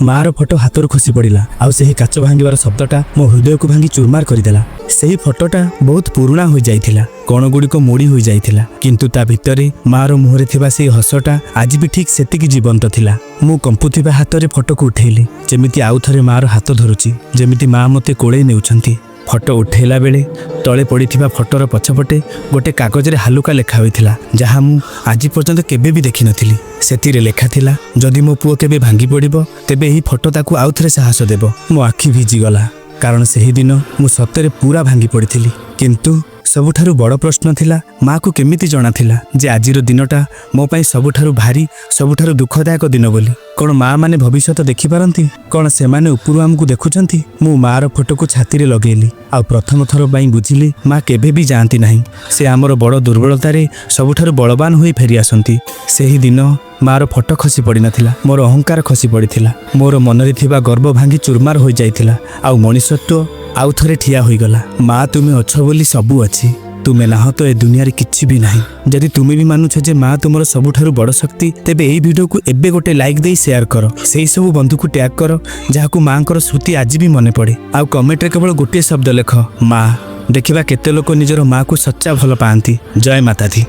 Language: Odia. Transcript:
ମାର ଫଟୋ ହାତରୁ ଖସି ପଡ଼ିଲା ଆଉ ସେହି କାଚ ଭାଙ୍ଗିବାର ଶବ୍ଦଟା ମୋ ହୃଦୟକୁ ଭାଙ୍ଗି ଚୁରମାର କରିଦେଲା। ସେହି ଫଟୋଟା ବହୁତ ପୁରୁଣା ହୋଇଯାଇଥିଲା, କଣଗୁଡ଼ିକ ମୋଡ଼ି ହୋଇଯାଇଥିଲା, କିନ୍ତୁ ତା ଭିତରେ ମାର ମୁହଁରେ ଥିବା ସେହି ହସଟା ଆଜି ବି ଠିକ୍ ସେତିକି ଜୀବନ୍ତ ଥିଲା। ମୁଁ କମ୍ପୁଥିବା ହାତରେ ଫଟୋକୁ ଉଠେଇଲି, ଯେମିତି ଆଉ ଥରେ ମାର ହାତ ଧରୁଛି, ଯେମିତି ମା ମୋତେ କୋଳେଇ ନେଉଛନ୍ତି। ଫଟୋ ଉଠେଇଲା ବେଳେ ତଳେ ପଡ଼ିଥିବା ଫଟୋର ପଛପଟେ ଗୋଟେ କାଗଜରେ ହାଲୁକା ଲେଖା ହୋଇଥିଲା, ଯାହା ମୁଁ ଆଜି ପର୍ଯ୍ୟନ୍ତ କେବେ ବି ଦେଖିନଥିଲି। ସେଥିରେ ଲେଖା ଥିଲା, "ଯଦି ମୋ ପୁଅ କେବେ ଭାଙ୍ଗି ପଡ଼ିବ, ତେବେ ଏହି ଫଟୋ ତାକୁ ଆଉଥରେ ସାହସ ଦେବ।" ମୋ ଆଖି ଭିଜିଗଲା, କାରଣ ସେହିଦିନ ମୁଁ ସତରେ ପୁରା ଭାଙ୍ଗି ପଡ଼ିଥିଲି। କିନ୍ତୁ ସବୁଠାରୁ ବଡ଼ ପ୍ରଶ୍ନ ଥିଲା, ମାଆକୁ କେମିତି ଜଣାଥିଲା ଯେ ଆଜିର ଦିନଟା ମୋ ପାଇଁ ସବୁଠାରୁ ଭାରି, ସବୁଠାରୁ ଦୁଃଖଦାୟକ ଦିନ ବୋଲି? କ'ଣ ମା ମାନେ ଭବିଷ୍ୟତ ଦେଖିପାରନ୍ତି? କ'ଣ ସେମାନେ ଉପରୁ ଆମକୁ ଦେଖୁଛନ୍ତି? ମୁଁ ମାଆର ଫଟୋକୁ ଛାତିରେ ଲଗେଇଲି ଆଉ ପ୍ରଥମ ଥର ପାଇଁ ବୁଝିଲି, ମା କେବେ ବି ଯାଆନ୍ତି ନାହିଁ। ସେ ଆମର ବଡ଼ ଦୁର୍ବଳତାରେ ସବୁଠାରୁ ବଳବାନ ହୋଇ ଫେରି ଆସନ୍ତି। ସେହି ଦିନ ମାଆର ଫଟୋ ଖସି ପଡ଼ିନଥିଲା, ମୋର ଅହଙ୍କାର ଖସି ପଡ଼ିଥିଲା। ମୋର ମନରେ ଥିବା ଗର୍ବ ଭାଙ୍ଗି ଚୁରମାର ହୋଇଯାଇଥିଲା ଆଉ ମଣିଷତ୍ୱ ଆଉ ଥରେ ଠିଆ ହୋଇଗଲା। ମା, ତୁମେ ଅଛ ବୋଲି ସବୁ ଅଛି। ତୁମେ ନାହଁ ତ ଏ ଦୁନିଆରେ କିଛି ବି ନାହିଁ। ଯଦି ତୁମେ ବି ମାନୁଛ ଯେ ମା ତୁମର ସବୁଠାରୁ ବଡ଼ ଶକ୍ତି, ତେବେ ଏଇ ଭିଡ଼ିଓକୁ ଏବେ ଗୋଟେ ଲାଇକ୍ ଦେଇ ସେୟାର କର। ସେଇ ସବୁ ବନ୍ଧୁକୁ ଟ୍ୟାଗ୍ କର ଯାହାକୁ ମାଙ୍କର ସ୍ମୃତି ଆଜି ବି ମନେ ପଡ଼େ। ଆଉ କମେଣ୍ଟରେ କେବଳ ଗୋଟିଏ ଶବ୍ଦ ଲେଖ, ମା। ଦେଖିବା କେତେ ଲୋକ ନିଜର ମାକୁ ସଚ୍ଚା ଭଲ ପାଆନ୍ତି। ଜୟ ମାତାଦି।